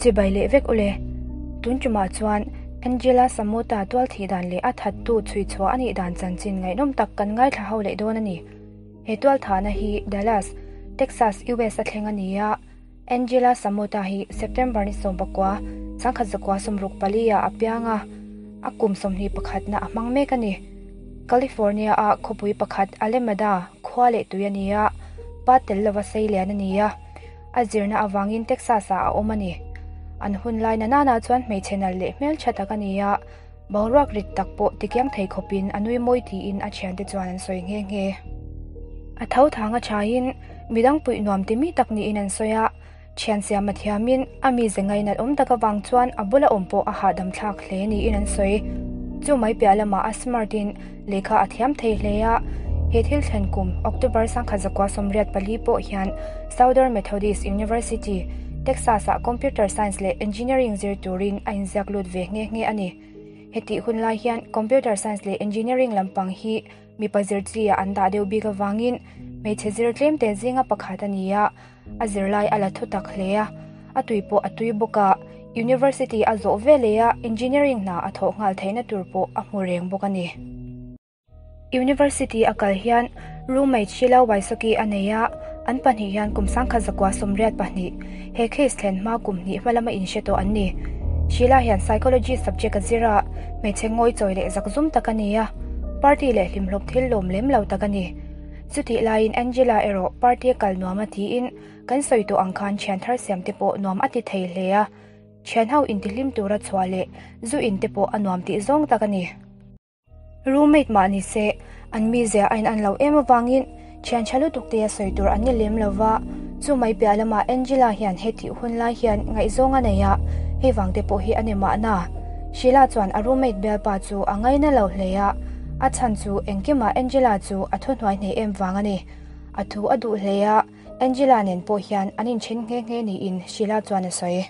Chibai leh vek ule. Tun tumah chuan Angela Samota tual thih dan leh a thattu chhui chhuah a nih dan chanchin ngaihnawm tak kan ngaithla ho leh dawn a ni. He tual thahna hi Dallas, Texas, US a thleng a ni a. Angela Samota hi September ni 19, 1964 ah a piang a, a kum 21 na a hmang mek a ni. California a khawpui pakhat Alameda khua leh tui a ni a, pa tel lova sei lian a ni a, a zirna avangin Texas ah a awm a ni. An hun lai na nana chuan hmeichhe nalh leh hmeltha tak a ni a, boruak rit tak pawh tikiang thei khawpin a nui mawi tiin a thiante chuan an sawi nghe nghe. A tho thang a thain midang puih nuam ti mi tak niin an sawi a, thian siam a thiamin a mize ngainat awm tak avang chuan a bula awm pawh a hahdam thlak hle niin an sawi. Chu mai piah lamah a smart in lehkha a thiam thei hle a, he thil thlen kum October 1984 pawh hian Southern Methodist University, Texas ah Computer Science leh Engineering zir turin a inziak lut ve nghe nghe a ni. Hetih hun lai hian Computer Science leh Engineering lampang hi mipa zir chi ah an dah deuh bik avangin hmeichhe zir tlem te zinga pakhat a ni a, a zirlai a la thu tak hle a, a tui pawh a tui bawk a, University a zawh ve leh a Engineering hna a thawh nghal theihna tur pawh a hmu reng bawk a ni. University a kal hian roommate Sheila Wysocki a nei a, an pahnih hian kum 1982, he case thlen hma kum hnih hma lama inhre tawh an ni. Sheila hian Psychology subject a zir a, hmeichhe ngawi chawi leh zakzum tak a ni a, party leh hlimhlawp thil lawm lem lo tak a ni. Chutih laiin Angela erawh party a kal nuam a tiin kan sawi tawh ang khan thian thar siam te pawh nuam a ti thei hle a, thian ho intihlim tura chhuah leh zu in te pawh a nuam tih zawng tak a ni. Roommate mah ni se, an mizia a in an lo em avangin thian tha lutuk te a sawi tur an ni lem lo va, chu mai piah lamah Angela hian hetih hun lai hian ngaihzawng a nei a, hei vang te pawh hi a ni mahna. Sheila chuan a roommate bialpa chu a ngaina lo hle a, a chhan chu engkimah Angela chu a thuhnuai hneh em vang a ni. A thu a duh hle a, Angela nen pawh hian an inthen nghe nghe niin Sheila chuan a sawi.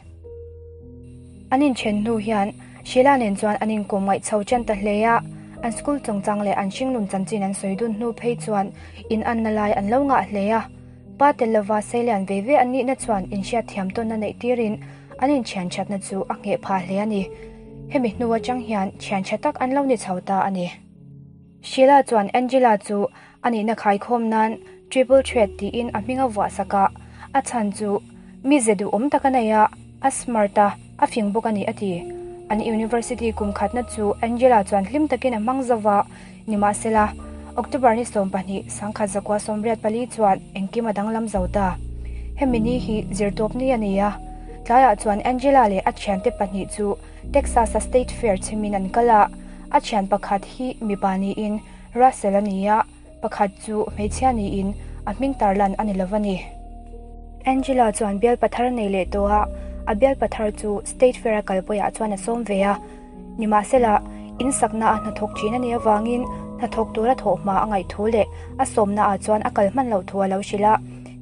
An inthen hnu hian Sheila nen chuan an inkawm ngaih chho ṭan ta hle a, an school chungchang leh an hringnun chanchin an sawi dun hnu phei chuan in anna lai an lo ngah hle a. Pa tel lova seilian ve ve an nihna chuan inhriatthiam tawnna neih tirin an inthian ṭhatna chu a ngheh phah hle a ni. Hemi hnu aṭang hian thian ṭha tak an lo ni chho ta a ni. Sheila chuan Angela chu a nihna khaikhawm nan Triple Threat tiin a hming a vuah sak a, a chhan chu mi ze duhawm tak a nei a, a smart a, a fing bawk a ni a ti. An university kum khatna chu Angela chuan hlim takin a hmang zo va, nimahsela, October ni 12, 1984 chuan engkim a danglam zo ta. Hemi ni hi zirtawp ni a ni a, tlaiah chuan Angela leh a thiante pahnih chu Texas-a State Fair chhimin an kal a, a thian pakhat hi mipa niin Russell a ni a, pakhat chu hmeichhia niin a hming tarlan a ni lo a ni. Angela chuan bial pathar nei leh tawh a, a bial pathar chu State Fair a kalpuiah chuan a sawm ve a. Nimahsela, in sakna a hnathawk thin a nih avangin hnathawk tura thawh hma a ngaih thu leh a sawmnaah chuan a kal hman loh thu a lo hrilh a.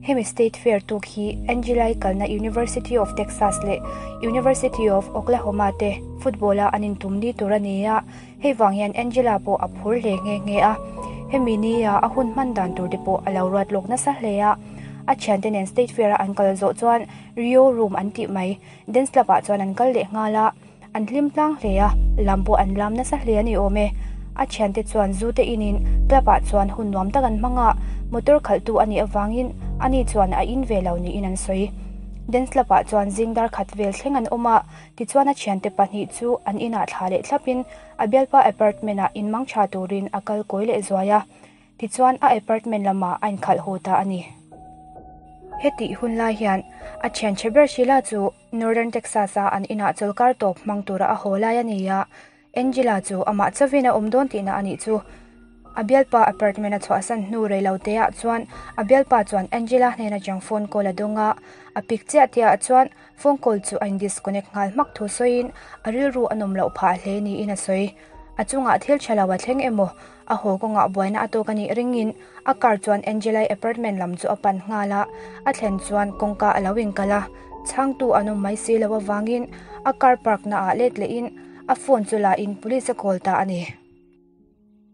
Hemi State Fair tuk hi Angela-i kalna University of Texas leh University of Oklahoma te football-a an intum ni tur a ni a, hei vang hian Angela pawh a phur hle nghe nghe a. Hemi nia a hun hman dan tur te pawh a lo ruat lawk nasa hle a. A thiante nen State Fair-a an kal zawh chuan Rio Room an tih mai dance club-ah chuan an kal leh nghal a. An hlim tlang hle a, lam pawh an lam nasa hle a ni awm e. A thiante chuan zu te inin club ah chuan hun nuam tak an hmang a, motor khalhtu a nih avangin ani chuan a in ve lo niin an sawi. Dance club ah chuan zing dar khat vel thleng an awm a, tichuan a thiante pahnih chu an inah thla leh thlapin a bialpa apartment ah inmang tha turin a kal kawi leh zuai a. Tichuan a apartment lamah a inkhalh haw ta a ni. Hetih hun lai hian a thian chhe ber Sheila chu Northern Texas-a an inah chawlkar tawp hmang tura a haw lai a ni a, Angela chu amah chauhin a awm dawn tihna a nih chu. A bialpa apartment a chhuahsan hnu rei lo teah chuan a bialpa chuan Angela hnen atang phone call a dawng a, a pick chiah tihah chuan phone call chu a in-disconnect nghal hmak thu sawiin a rilru a nawm loh phah hle niin a sawi. A chungah thil tha lo a thleng emaw a haw kawngah buaina a tawk a nih ringin a car chuan Angela-i apartment lam chu a pan nghal a, a thlen chuan kawngka a lo inkal a, chhangtu an awm mai si lo avangin a car park na ah let lehin a phone chu la in police a call ta a ni.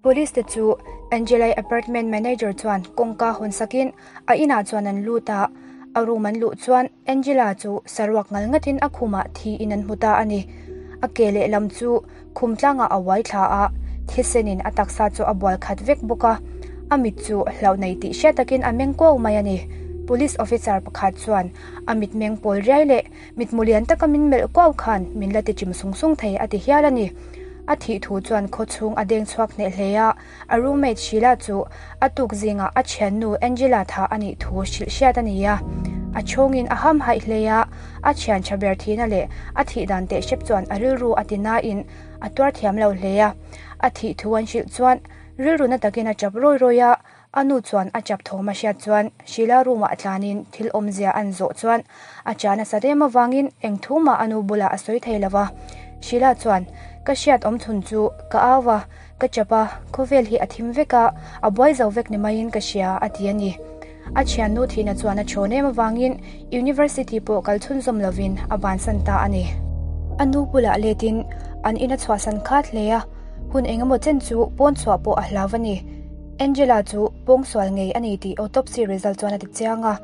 Police te chu Angela-i apartment manager chuan kawngka hawn sakin a inah chuan an lut a, A room an luh chuan Angela chu saruak ngal ngatin a khumah thiin an hmu ta a ni. A ke lehlam chu khum tlangah a uai thla a, thisenin a taksa chu a bual khat vek bawk a. A mit chu hlauh nei tih hriat takin a meng kuau mai a ni. Police officer pakhat chuan a mitmeng pawl riai leh Mitmu lian taka min melh kuau khan min la ti chim sung sung thei a ti hial a ni. A thih thu chuan khaw chhung a deng chhuak hneh hle a, a roommate Sheila chu a tuk zingah a thiannu Angela thah a nih thu hrilh hriat a ni a. A chhawngin a ham haih hle a, a thian tha ber thihna leh a thih dan teh hrep chuan a rilru a ti nain a tuar thiam lo hle a. A thih thu an hrilh chuan rilru na takin a chap rawi rawi a, A nu chuan a chap thawm a hriat chuan Sheila room ah tlanin thil awmzia an zawh chuan a cha nasa rem avangin eng thu mah a nu bulah a sawi thei lo va. Sheila chuan, Ka hriat awm chhun chu ka au a, ka chap a, khawvel hi a thim vek a, a buai zo vek ni maiin ka hria a ti a ni. A thiannu thihna chuan a thawn em avangin University pawh kal chhunzawm lovin a bansan ta a ni. A nu bulah letin an in a chhuahsan khat hle a, hun engemaw chen chu pawn chhuah pawh a hlau a ni. Angela chu pawngsual ngei a ni tih autopsy result chuan a ti chiang a,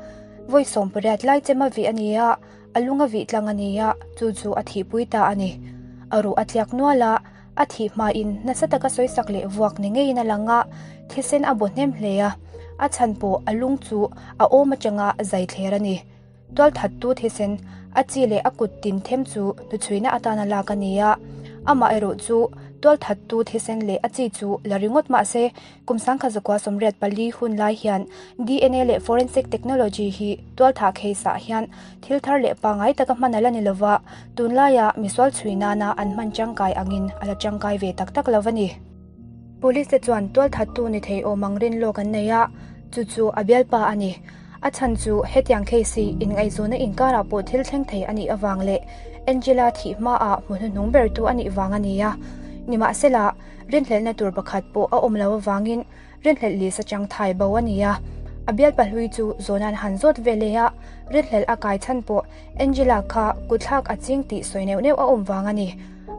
vawi 18 lai chem a vih a ni a, a lung a vih tlang a ni a, chu chu a thihpui ta a ni. A ruh a tliak nual a, a thih hmain nasa taka sawisak leh vuak ni ngeiin a lang a, thisen a baw hnem hle a, a chhan pawh a lung chu a awm atanga zai thler a ni. Tualthattu thisen a chi leh a kut tin them chu hnuchhuina atana lak a ni a, amaherawh chu tualthattu thisen leh a chi chu la ringawt mah se kum 1984 hun lai hian DNA leh forensic technology hi tualthah case ah hian thil thar leh pangngai taka hman a la ni lova, tunlaia misual chhui nana an hman tangkai angin a la tangkai ve tak tak lo a ni. Police te chuan tualthattu ni thei awm ang rin lawk an nei a, chu chu a bialpa a ni. A chhan chu hetiang case hi inngaihzawhna inkarah pawh thil thleng thei a nih avang leh Angela thih hmaah hmu hnuhnung bertu a nih vang a ni a. Nimahsela, rinhlelhna tur pakhat pawh a awm lo avangin rinhlelh lisa chang thai bo a ni a. A bialpa hlui chu zawhna an han zawt ve leh a, rinhlelh a kai chhan pawh Angela kha kutthlak a ching tih sawi neuh neuh a awm vang a ni.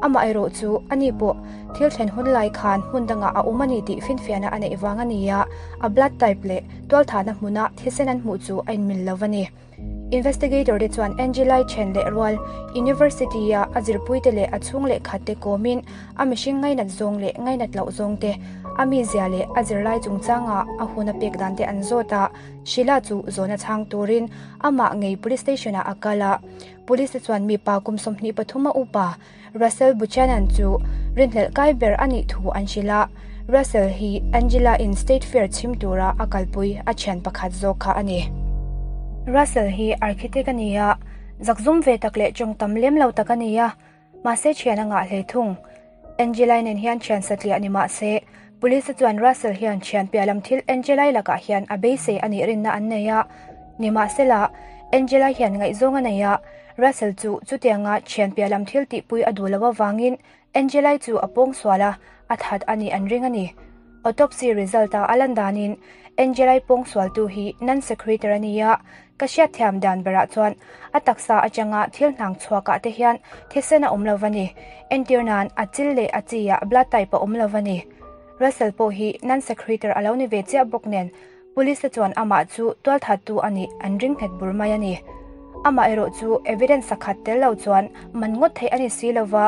Amaherawh chu ani pawh thil thlen hun lai khan hmun dangah a awm a ni tih finfiahna a neih vang a ni a, a blood type leh tualthahna hmuna thisen an hmuh chu a inmil lo a ni. Investigator te chuan Angelai then leh rual University-a a zirpuite leh a chhung leh khatte kawmin a mihring ngainat zawng leh ngainat loh zawng te, a mizia leh a zirlai chungchanga a hun a pek dan te an zawt a, Sheila chu zawhna chhang turin amah ngei police station-ah a kal a. Police te chuan mipa kum 23 a upa Russell Buchanan chu rinhlelh kai ber a nih thu an hrilh a, Russell hi Angela in State Fair chhim tura a kalpui a thian pakhat zawk kha a ni. Russell hi architect a ni a, zakzum ve tak leh tawng tam lem lo tak a ni a, mahse thian a ngah hle thung. Angelai nen hian thian satliah ni mah se, Police te chuan Russell hian thian piah lam thil Angelai lakah hian a beisei a nih rinna an nei a. Nimahsela, Angelai hian ngaihzawng a nei a, Russell chu chutianga thian piah lam thil tihpui a duh loh avangin Angelai chu a pawng sual a, a that a nih an ring a ni. Autopsy result-a a lan danin Angelai pawng sualtu hi non-secretor a ni a, Ka hriatthiam dan berah chuan a taksa atanga thil hnang chhuakah te hian thisen a awm lo va ni. Entir nan a chil leh a chi-ah blood type a awm lo va ni. Russell pawh hi non-secretor a lo ni ve chiah bawk nen police te chuan amah chu tualthattu a nih an ring nghet bur mai a ni. Amah erawh chu evidence sakhat tel lo chuan man ngawt theih a ni si lo va,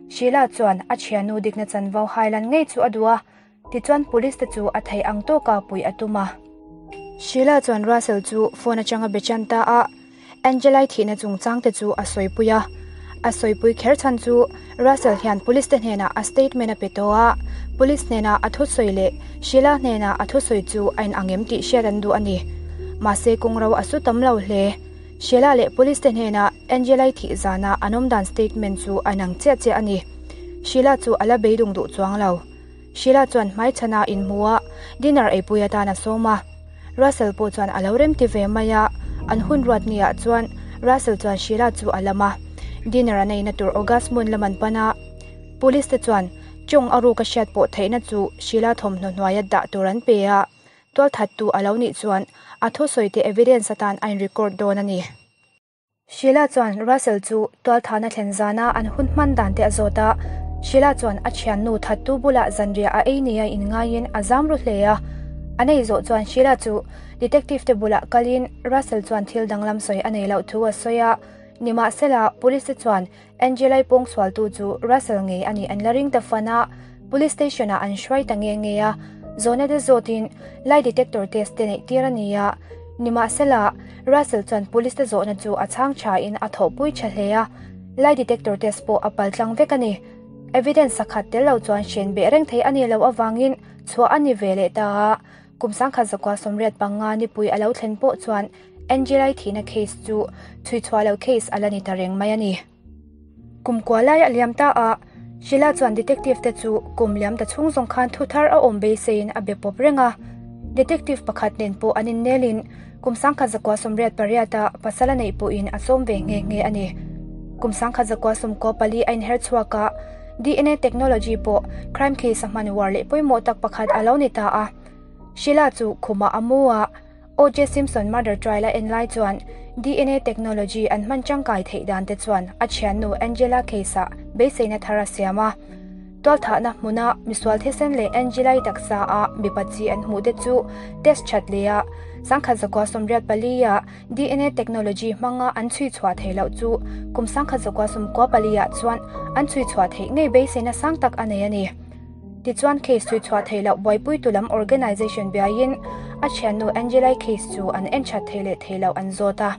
Sheila chuan a thiannu dikna chanvo hailan ngei chu a duh a, Tichuan police te chu a theih ang tawka puih a tum a. Sheila chuan Russell chu phone atanga be chan ta a, Angelai thihna chungchang te chu a sawipui a. A sawipui kher chhan chu Russell hian police te hnenah a statement a pe tawh a, police hnena a thusawi leh Sheila hnena a thusawi chu a inang em tih hriat an duh a ni. Mahse kawngro a su tam lo hle. Sheila leh police te hnena Angelai thih zana an awmdan statement chu a inang chiah chiah a ni. Sheila chu a la beidung duh chuang lo. Sheila chuan hmaichhana inhmu a, dinner eipui atan a sawm a. Russell pawh chuan a lo remti ve mai a, an hun ruat niah chuan Russell chuan Sheila chu a lam a. Dinner an eina tur August hmun lam an pan a. Police te chuan tawng a ruk a hriat pawh theihna chu Sheila thawmhnaw hnuaia dah tur an pe a, tualthattu a lo nih chuan a thusawite evidence atan a in record dawn a ni. Sheila chuan Russell chu tualthahna thlen zana an hun hman dan te a zawt a. Sheila chuan a thiannu thattu bulah zanriah a ei nia inngaiin a zam ru hle a. An ei zawh chuan Sheila chu detective te bulah kalin Russell chuan thil danglam sawi a nei loh thu a sawi a. Nimahsela, police te chuan Angela-i pawngsualtu chu Russell ngei a nih an la ring ta fan a, police station ah an hruai ta nge nge a. Zawhna te zawtin lie detector test te neih tir a ni a. Nimahsela, Russell chuan police te zawhna chu a chhang tha in a thawhpui tha hle a, lie detector test pawh a paltlang vek a ni. Evidence sakhat tel lo chuan hren beh reng thei a nih loh avangin chhuah a ni ve leh ta a, kum 1985 nipui a lo thlen pawh chuan Angela-i thihna case chu chhui chhuah loh case a la ni ta reng mai a ni. Kum kua lai a liam ta a, Sheila chuan detective te chu kum liam ta chhung zawng khan thu thar a awm beiseiin a be pawp reng a. Detective pakhat nen pawh an innelin kum 1988 a pasal a neih pawhin a sawm ve nghe nghe a ni. Kum 1994 a inher chhuak a, DNA technology pawh crime case a hman uar leh pawimawh tak pakhat a lo ni ta a. Sheila chu khumah a mu a, O.J. Simpson murder trial a en lai chuan DNA technology an hman tangkai theih dan te chuan a thiannu Angela case-ah beiseina thar a siam a. Tualthahna hmuna misual thisen leh Angela-i taksa a mipa chi an hmuh te chu test that leh a, 1984 ah DNA technology hmanga an chhui chhuah theih loh chu kum 1994 ah chuan an chhui chhuah theih ngei beiseina sang tak a nei a ni. Tichuan case chhui chhuah theih loh buaipuitu lam organisation biaiin a thiannu Angela-i case chu an en that theih leh theih loh an zawt a.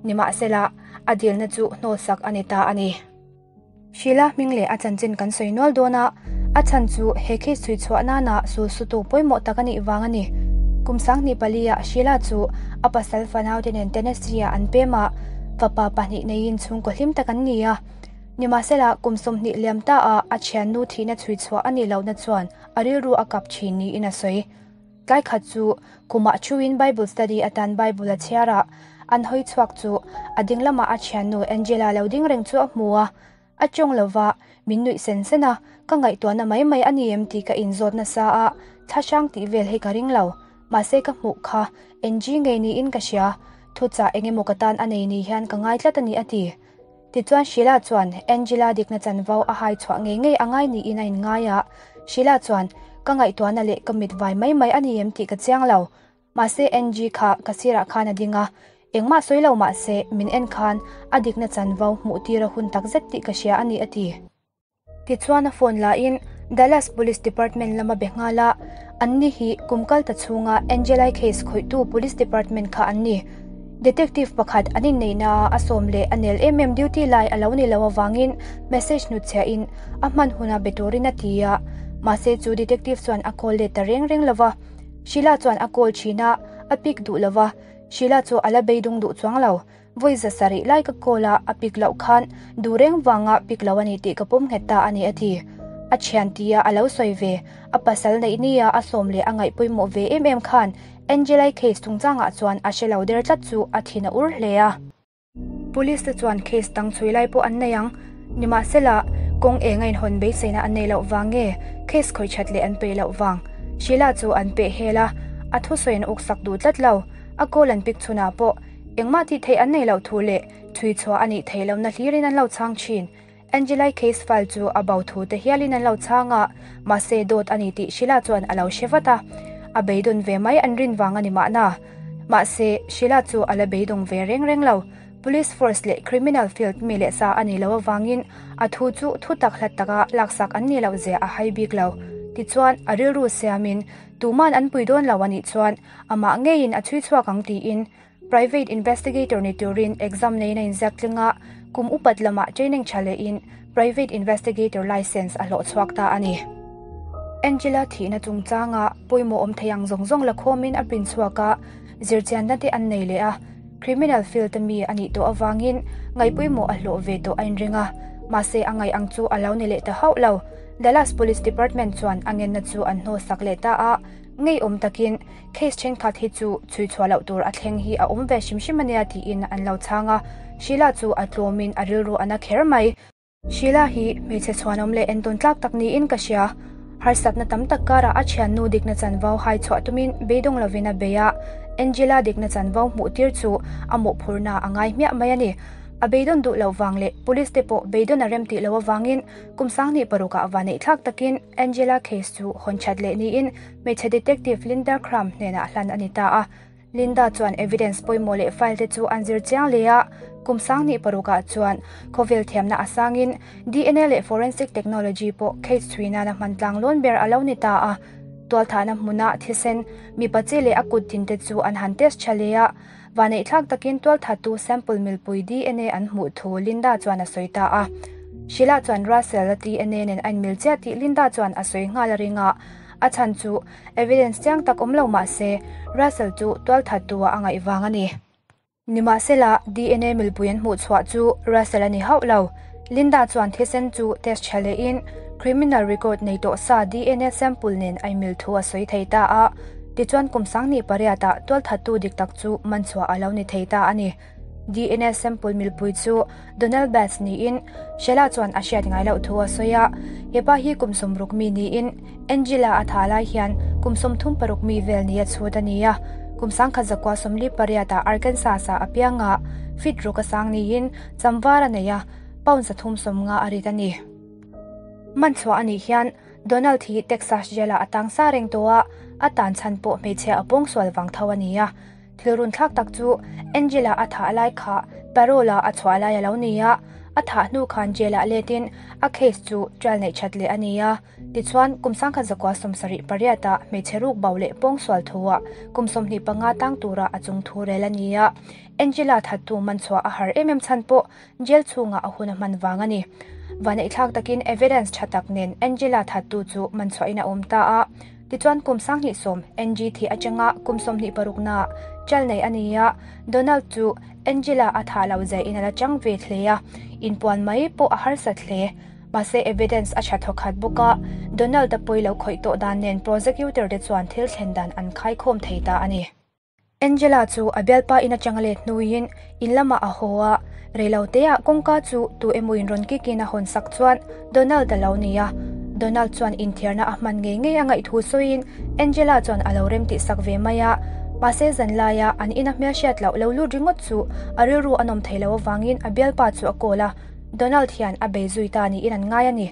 Nimahsela, a dilna chu hnawlsak a ni ta a ni. Sheila hming leh a chanchin kan sawi nual dawn a, a chhan chu he case chhui chhuah nana sul sutu pawimawh tak a nih vang a ni. Kum 24 ah Sheila chu a pasal fanaute nen Tennessee ah an pem a, fapa pahnih neiin chhungkaw hlim tak an ni a. Nimahsela, kum 20 liam ta ah a thiannu thihna chhui chhuah a nih lohna chuan a rilru a kap thin niin a sawi. Tlai khat chu kumah thuin Bible study atan Bible a chhiar a, an hawi chhuak chu a ding lamah a thiannu Angela lo ding reng chu a hmu a. A tawng lova, min nuih sen sen a, ka ngaihtuahna mai mai a ni em tih ka inzawt nasa a, thla hrang tih vel hi ka ring lo. Mahse ka hmuh kha Angie ngei niin ka hria, thuchah eng emaw ka tan a nei ni hian ka ngai tlat a ni a ti. Tichuan Sheila chuan Angela dikna chanvo a hai chhuah ngei ngei a ngai niin a inngai a. Sheila chuan, Ka ngaihtuahna leh ka mit vai mai mai a ni em tih ka chiang lo. Mahse Angie kha ka sirah khan a ding a, engmah sawi lo mahse min en khan a dikna chanvo hmuh tir a hun takzet tih ka hria a ni a ti. Tichuan a phone lahin Dallas Police Department lama be nghal a, anni hi kum kal ta chhunga Angela-i case khawihtu Police Department kha an ni. Detective pakhat an inneihna ah a sawm leh a nel em em duty lai a lo ni lo avangin message hnutchhiahin a hman huna be turin a ti a, mahse chu detective chuan a call let ta reng reng lova. Sheila chuan a call thin a, a pick duh lova, Sheila chu a la beidung duh chuang lo. Vawi za sarih lai ka call a, a pick loh khan duh reng vanga pick lo a ni tih ka pawm nghet ta a ni a ti. A thian tia a lo sawi ve, a pasal neih nia a sawm leh a ngaih pawimawh ve em em khan Angela-i case chungchangah chuan a hre lo der tlat chu a thin a ur hle a. Police te chuan case dang chhui lai pawh an nei ang. Nimahsela, kawng eng a inhawn beiseina an nei loh vang nge case khawih that leh an peih loh vang? Sheila chu an peh hel a, a thusawi an uksak duh tlat lo. A call an pick chhunah pawh Engmah tih theih an nei loh thu leh chhui chhuah a nih theih lohna hlirin an lo chhang thin. Angela-i case file chu a bo thu te hialin an lo chhang a, mahse dawt a ni tih Sheila chuan a lo hre vat a. A beidawn ve mai an rin vang a ni mahna. Mahse, Sheila chu a la beidawng ve reng reng lo. Police force leh criminal field mi leh sa a nih loh avangin a thu chu thu tak hlat taka laksak an nih loh zia a hai bik lo. Tichuan, a rilru siamin tuman an pui dawn lo a nih chuan amah ngeiin a chhui chhuak ang tiin Private investigator ni turin exam neiin a inziak tling a, kum upat lamah training tha lehin private investigator licence a hlawh chhuak ta a ni. Angela thihna chungchanga pawimawh awm thei ang zawng zawng la khawmin a print chhuak a, zirchianna te an nei leh a, criminal field a mi a nih tawh avangin ngaihpawimawh a hlawh ve tawh a inring a, mahse a ngaih ang chu a lo ni leh ta hauh lo. Dallas Police Department chuan a ngenna chu an hnawhsak leh ta a, ngeiawm takin Case thenkhat hi chu chhui chhuah loh tur a thleng hi a awm ve hrim hrim ania tiin an lo chhang a, Sheila chu a tlawmin a rilru a na kher mai. Sheila hi hmeichhe chhuanawm leh entawn tlak tak niin ka hria. Harsatna tam tak karah a thiannu dikna chanvo hai chhuah tumin beidawng lovin a bei a, Angela dikna chanvo hmuh tir chu a mawhphurhna a ngai hmiah mai a ni. A beidawn duh loh vang leh police te pawh beidawn a rem tih loh avangin kum sanghnih parukah vaneih thlak takin Angela case chu hawn that leh niin hmeichhe detective Linda Cram hnenah hlan a ni ta a. Linda chuan evidence pawimawh leh file te chu an zir chiang leh a, kum sanghnih parukah chuan khawvel thiamna a sangin DNA leh forensic technology pawh case chhui nana hman tlang lawn ber a lo ni ta a. Tualthahna hmuna thisen, mipa chi leh a kut tin te chu an han test tha leh a, vaneihthlak takin tualthattu sample milpui DNA an hmuh thu Linda chuan a sawi ta a. Sheila chuan Russell-a DNA nen a inmil chiah tih Linda chuan a sawi nghal a ring a, a chhan chu evidence chiang tak awm lo mah se Russell chu tualthattu-ah a ngaih vang a ni. Nimahsela, DNA milpui an hmuh chhuah chu Russell a ni hauh lo. Linda chuan thisen chu test tha lehin criminal record nei tawh sa DNA sample nen a inmil thu a sawi thei ta a. Tichuan kum sanghnih pariatah tualthattu dik tak chu man chhuah a lo ni thei ta a ni. DNA sample milpui chu Donald Bass niin Sheila chuan a hriat ngai loh thu a sawi a. Hepa hi kum sawmruk mi niin Angela a tha lai hian kum 36 mi vel nia chhut a ni a. Kum sangkhat zakua 48 ah Arkansas ah a piang a, feet ruk a sang niin chamvar a nei a, pound 350 a rit a ni. Man chhuah a nih hian Donald hi Texas jail ah a tang sa reng tawh a, a tan chhan pawh hmeichhia a pawngsual vang tho a ni a. Thil runthlak tak chu Angela a thah lai kha parole a a chhuah lai a lo ni a, a thah hnu khan jail ah letin a case chu trial neih that leh a ni a. Tichuan, kum 1978 ah hmeichhe ruk bo leh pawngsual thuah kum 25 tang tura a chung thu rel a ni a. Angela thattu man chhuah a har em em chhan pawh jail chhungah a hun a hman vang a ni. Vaneihthlak takin evidence tha tak nen Angela thattu chu man chhuahin a awm ta a. Tichuan kum 2010 NG thih atanga kum 26 na chal nei a ni a, Donald chu Angela a thah lo zai in a la chang ve hle a, inpuan mai pawh a harsat hle. Mahse evidence a tha thawkhat bawk a, Donald-a pawi lo khawih tawh dan nen prosecutor te chuan thil thlen dan an khaikhawm thei ta a ni. Angela chu a bialpa in atanga let hnuin in lamah a haw a, reiloteah kawngka chu tu emaw in rawn kick in a hawn sak chuan Donald a lo ni a. Donald chuan inthiarna a hman ngei ngei a ngaihthu sawiin Angela chuan a lo rem tih sak ve mai a. Mahse zanlaia an ina hmelhriat loh lo lut ringawt chu a rilru a nawm thei lo avangin a bialpa chu a call a, Donald hian a bei zui ta niin an ngai a ni.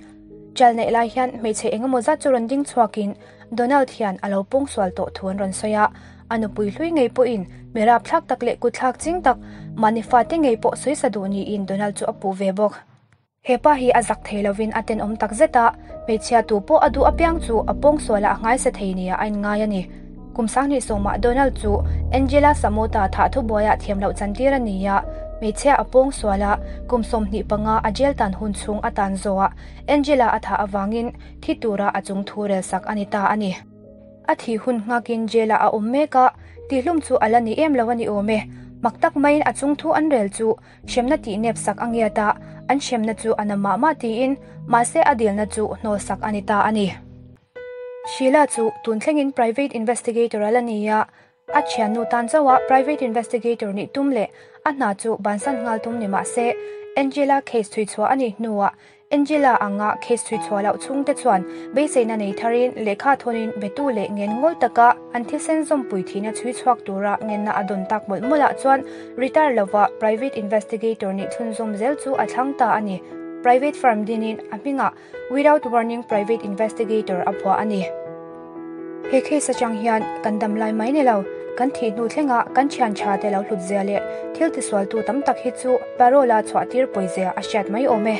Chal neih lai hian hmeichhe eng emaw zat chu rawn ding chhuakin Donald hian a lo pawngsual tawh thu an rawn sawi a. A nupui hlui ngei pawhin mi rapthlak tak leh kutthlak ching tak mahni fate ngei pawh sawisa duh niin Donald chu a puh ve bawk. He pa hi a zak thei lovin a tenawm tak zet a, hmeichhia tu pawh a duh apiang chu a pawngsual a a nghaisa thei nia a inngai a ni. Kum sanghnih sawmah Donald chu Angela Samota thah thubuaiah thiam loh chantir a ni a, hmeichhia a pawngsual a, kum 25 a jail tan hun chhung a tan zawhah Angela a thah avangin thi tura a chung thu rel sak a ni ta a ni. A thih hun nghakin jail ah a awm mek a, tihlum chu a la ni em lo a ni awm e. Mak tak maiin a chung thu an rel chu hremna tih nep sak a ngiat a, an hremna chu a na mah mah tiin mahse a dilna chu hnawl sak a ni ta a ni. Sheila chu tun thlengin private investigator a la ni a, a thiannu tan chauha private investigator nih tum leh a hna chu bansan nghal tum ni mah se, Angela case chhui chhuah a nih hnuah Angela anga case chhui chhuah loh chhungte chuan beiseina nei tharin lehkha thawnin betu leh ngen ngawl taka an thisen zawmpui thihna chhui chhuak tura ngenna a dawn tak mawlh mawlhah chuan retire lova private investigator nih chhunzawm zel chu a thlang ta a ni. Private firm dinin a hmingah Without Warning Private Investigator a phuah a ni. He case atang hian kan dam lai mai ni lo, kan thih hnu thlenga kan thian tha te lo hlut zia leh thil tisualtu tam tak hi chu parole a chhuah tir pawi zia a hriat mai awm e.